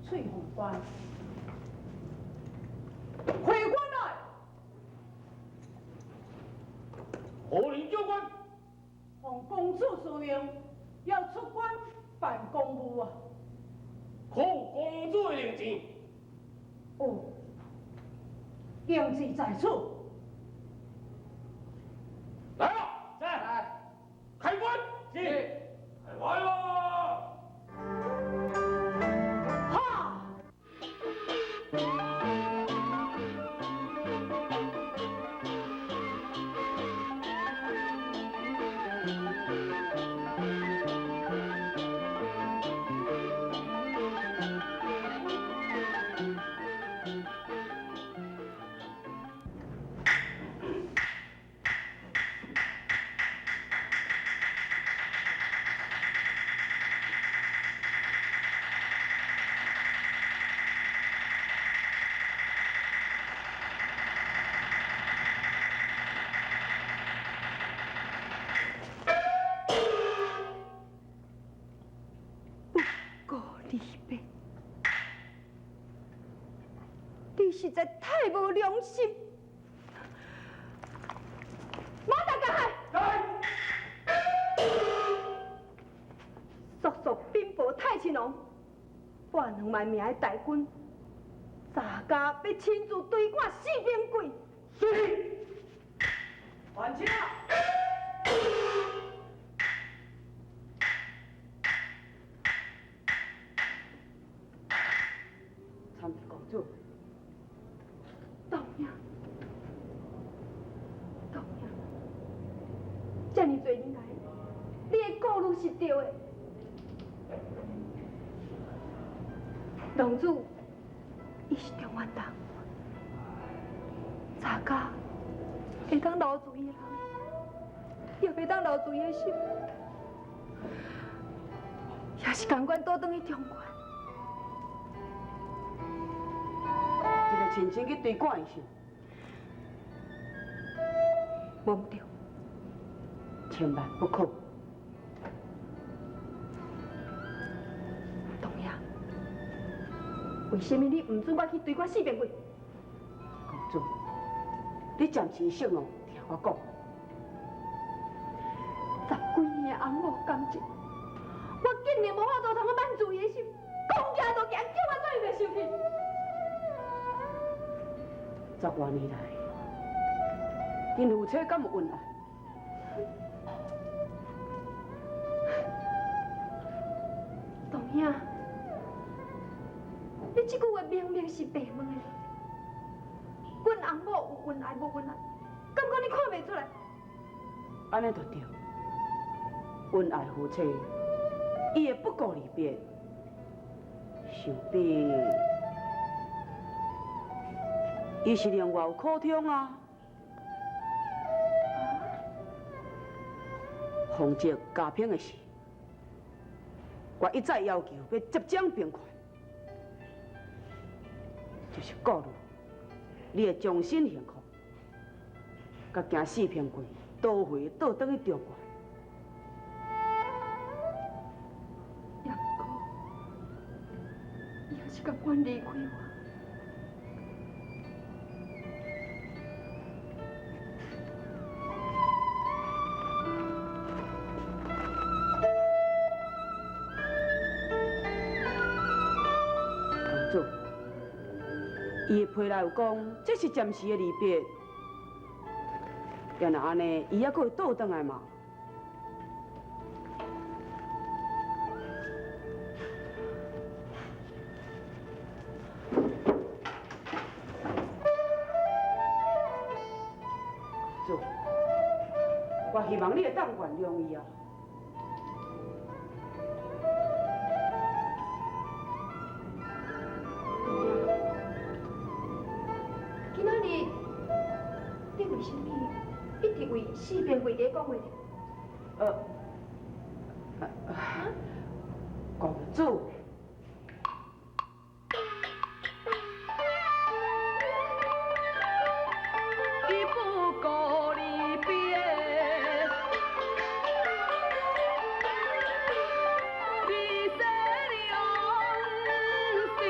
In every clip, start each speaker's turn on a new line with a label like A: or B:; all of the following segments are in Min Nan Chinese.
A: 翠凤關。回官來，
B: 何人教官？
A: 奉公主之命，要出關辦公務啊！
B: 可有公主的令旨？
A: 哦，令旨在此。
B: 來啊！
C: 在。
B: 開關。
C: 是。
B: 開關啦！
A: 哈！
D: 不顧離別，你實在太無良心！馬達加海，速速稟報太親王，半兩萬名的大軍，早家欲親自追趕四邊鬼。
C: 是。還請。
E: 參見公主。
D: 道兄，道兄，這爾濟年來，你的顧慮是對的。龍主，伊是中原人，查家會當留住伊的人，也袂當留住伊的心，也是甘願倒轉去中原。
E: 這個親身去追趕伊是？
D: 無毋對。
E: 千萬不可。
D: 董爺，為什麼你毋准我去追趕四邊鬼？
E: 公主，你暫時息怒，聽我講。
D: 十幾年的翁某感情，我竟然無法度通去挽住伊的心，講行就行，叫我怎會袂生氣？
E: 十外年來，𪜶夫妻敢有恩愛？
D: 董兄，你這句話明明是白問的。阮翁某有恩愛無恩愛，敢講你看袂出來？
E: 按呢就對。恩愛夫妻，伊會不顧離別，想必伊是另外有苦衷啊。洪澤家貧的事，我一再要求欲執掌兵權，就是顧慮你會終身幸福，佮驚四平貴倒回倒轉去中原。
D: 也毋過，伊也是甘願離開我。
E: 公主，伊的批內有講，這是暫時的離別。若按呢，伊猶閣會倒轉來嘛？公主，我希望你會當原諒伊啊。
D: 今仔日你為什麼一直為四邊跪佇咧講話？
E: 公主。
F: 伊不顧離別，你世兩心。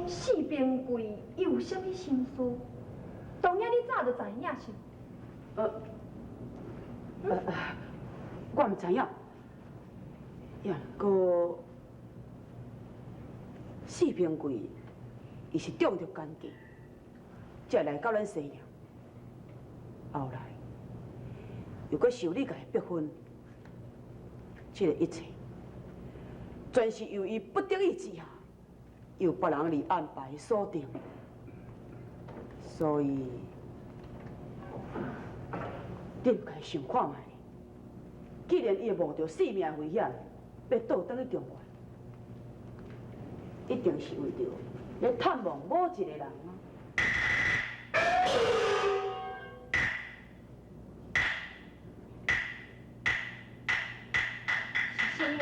D: 四平贵伊有啥物心事？当影你早就知影是？
E: 我毋知影，也毋过四平贵伊是中著奸计，才来到咱西凉。后来又阁受你共伊逼婚，这个一切全是由伊不得已之下，由别人嚟安排所定，所以你毋该想看觅。既然伊会冒著性命危险，欲倒转去中原，一定是为著咧探望某一个人啊。
D: 是啥物人？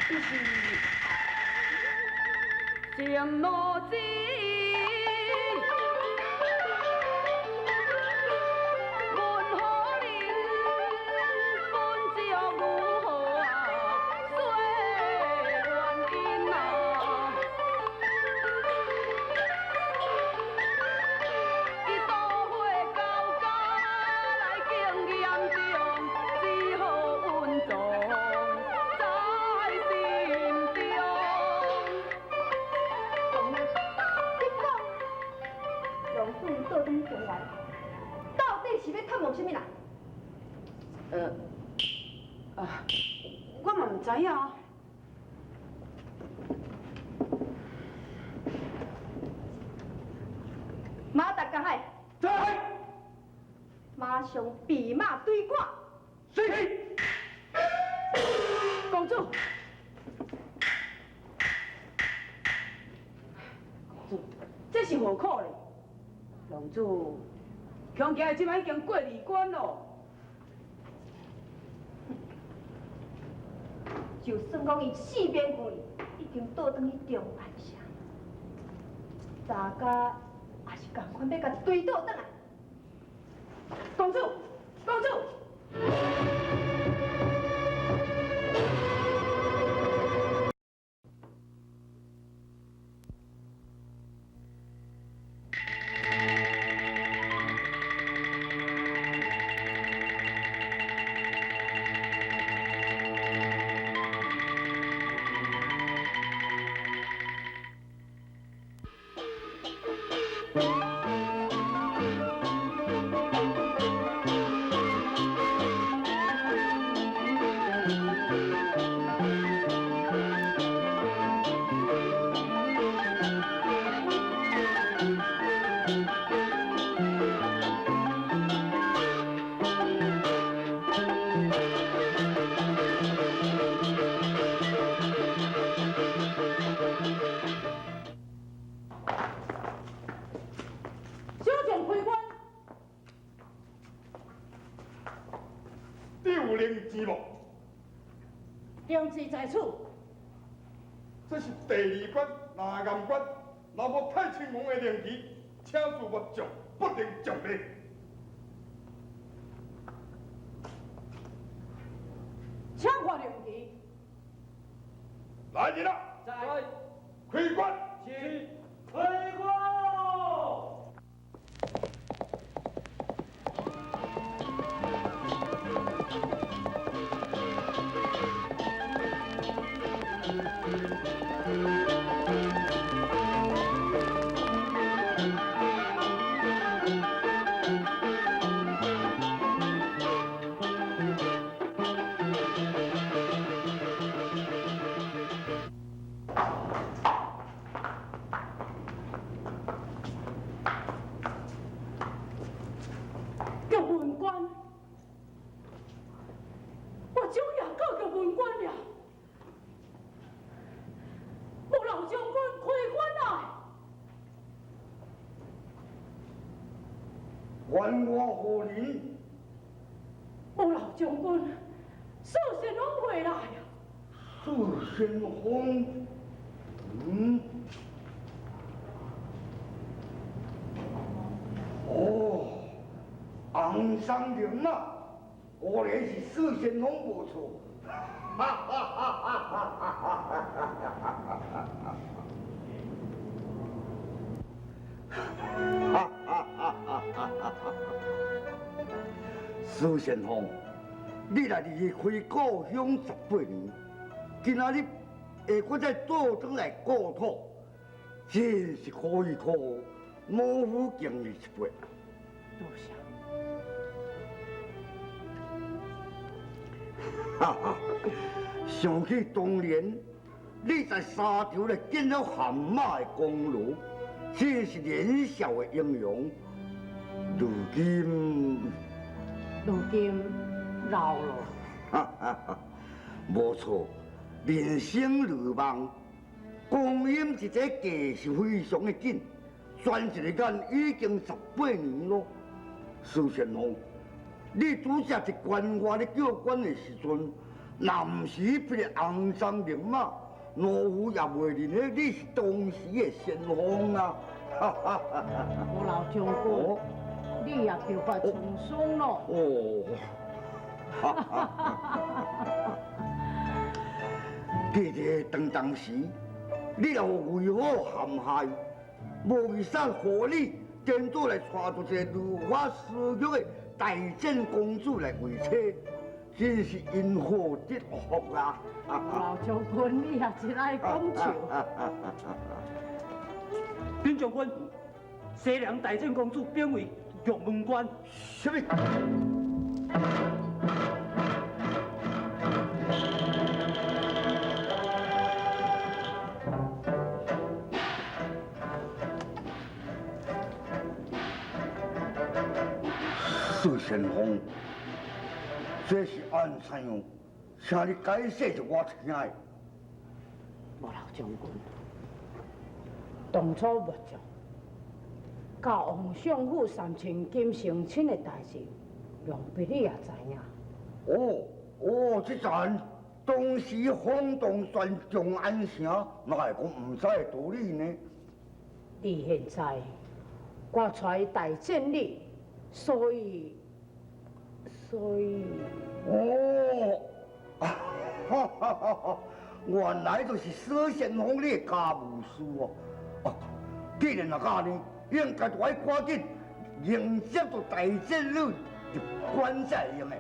E: 伊是
F: 情路子。
E: 我嘛毋知影。
D: 马达江海，
B: 在，
D: 马上备马追赶。
B: 是。
E: 公主，公主，这是何苦咧？公主，恐惊这摆已经过二关咯。
D: 就算讲伊四边贵已经倒转去中原城，大家也是仝款欲共追倒转来。
E: 公主，公主。
A: 小将开关，
C: 你有零钱无？
A: 零钱在此。
C: 这是第二关南岩关，若无太亲王的令旗，请恕我将不能将你。
A: 请看令旗。
C: 来人啊！
B: 在。
C: 开关。
B: 是。开关。
A: 玉门关，我终于到玉门关了。无老将军开关来，
C: 还我何人？
A: 无老将军，苏神风回来啊！
C: 苏神风，哦。红山林啊，果然是四神龙无错。哈哈哈哈哈哈！
G: 苏先锋，你来离开故乡18年，今仔日会阁再倒转来故土，真是可喜可贺，老夫敬你一杯。
A: 多谢。
G: 哈哈，想起当年你在沙场来见了悍马的功劳，真是年少的英雄。如今，
A: 如今老了。
G: 哈哈哈，无错，人生如梦，光阴一个过是非常的紧，转一个眼已经18年咯。苏先锋，你拄则伫关外咧叫关的时阵，若毋是彼个红衫绿马，老夫也袂认得你是当时的先锋啊！哈哈哈哈！
A: 吴老将军，你也白发苍苍咯。
G: 哦，哈哈哈！记得当时，你若为虎陷害，无为啥予你颠倒来娶到一个如花似玉的大战公主来为妻，真是因祸得福啊！
A: 老将军，你也真爱讲笑。
B: 禀将军，西凉大战公主贬为玉门关。
G: 什么？苏先锋，这是按怎样？请你解释予我听的。
A: 无老将军，当初木匠佮王相府三千金成亲的代志，想必你也知影。
G: 哦哦，这阵当时轰动全长安城，哪会讲毋知的道理呢？
A: 你现在我带大战你，所以。
G: 哦，哈哈哈哈！原来就是苏先锋你的家务事哦。哦，既然若按呢，应该就爱赶紧迎接著大战女入关才会用的。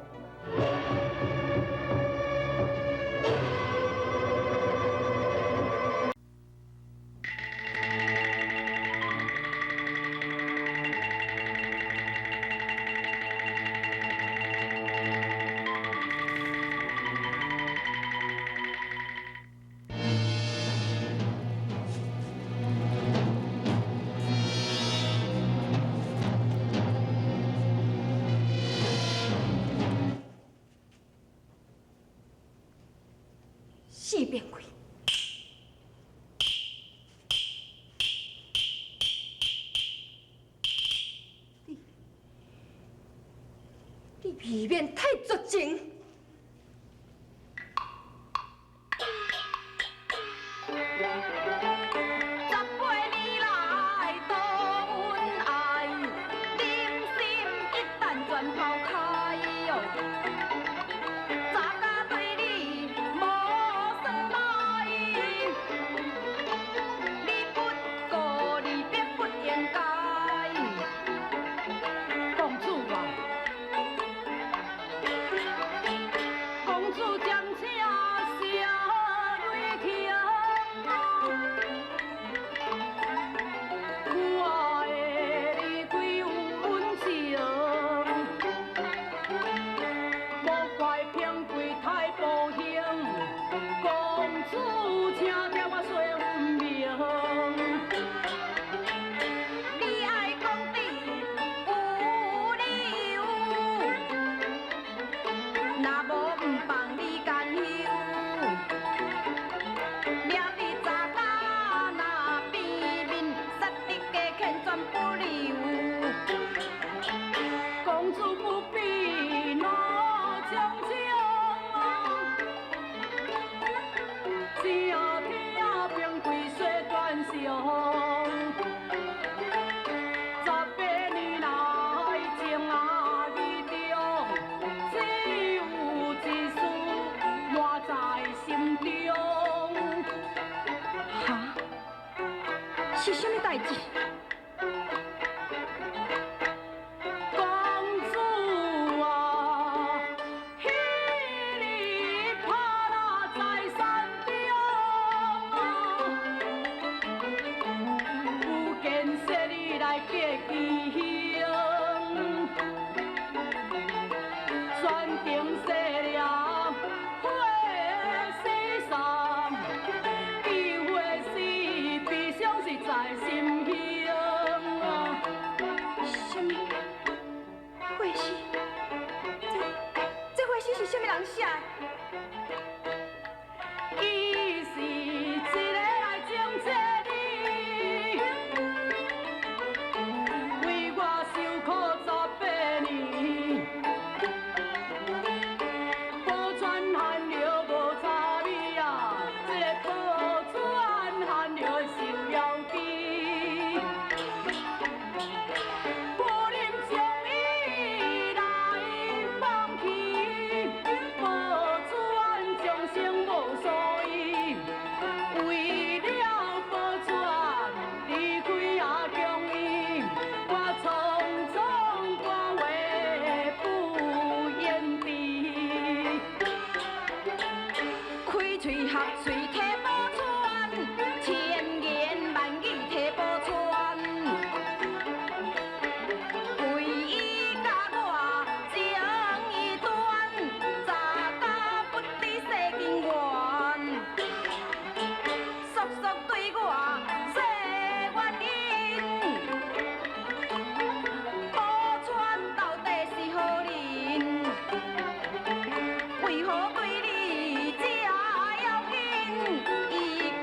D: 四边贵，你未免太绝情。
F: 18年来多恩爱，人心一旦全抛开哟，早甲对你无算来，你不顾你并不应该。
A: 公主啊，公主暂且写泪停，我的离开有温情，莫怪平贵太薄幸，公主请听我说明。
F: 你爱讲得有理由，若无毋放你甘休。掠伫早家若变面，杀得家欠全不留。
A: 公主不必恼将将，请听平贵说断肠。18年来情啊意重，只有一丝满在心中。
D: 哈？是啥物代志？
A: 公主啊，奇行，全凭西凉花西送，记花丝悲伤是在心胸。
D: 什么花诗？这花诗是啥物人写的？
A: 伊是一个来情这你，为我受苦18年，宝钏寒药无差味啊，这个宝钏寒药受妖姬，不忍将伊来放弃，宝钏终生无所依，为了宝钏离开阿强伊，我匆匆赶回不言地。
F: 开喙合喙提宝钏，千言万语提宝钏，为伊佮我情意断，早甲不知世间缘，叔叔对我说原因，宝钏到底是何人？为何对你这要紧？伊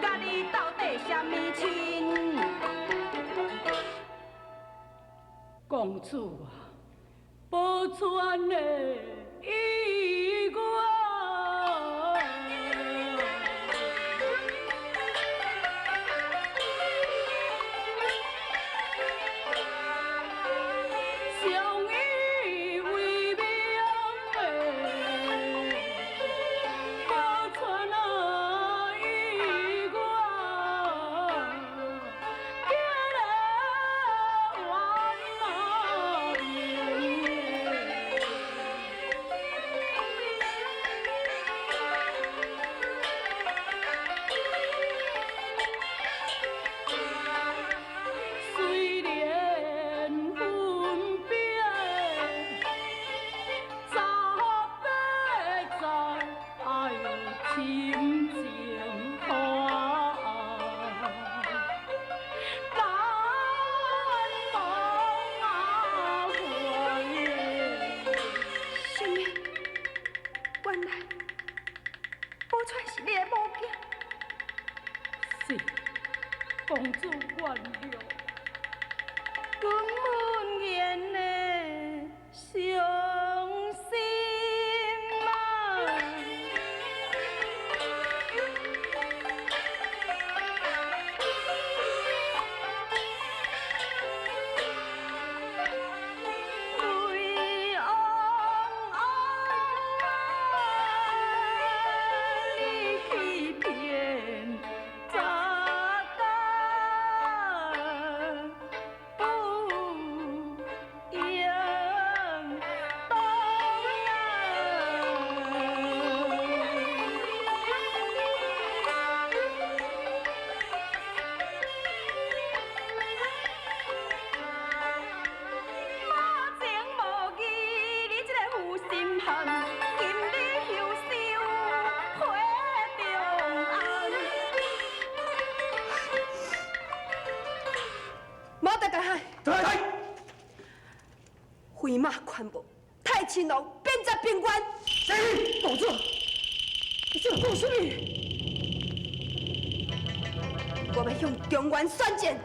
F: 佮你到底啥物亲？
A: 公主啊，宝钏的意愿。相依为命的宝钏啊，意愿，叫来冤啊！虽然分别18载，哎呦，深情花难忘啊怀耶。
D: 什么？原来宝钏是你的某囝。
A: 是，公主原谅。
D: 阮闻言的伤心啊！泪汪汪啊！你欺骗早甲不应当啊！马情无义，你这个负心汉，今日休收花中红。马大家海，回马宽报，太亲王变节平原。
B: 公主，你这讲啥物？
D: 我欲向中原宣战。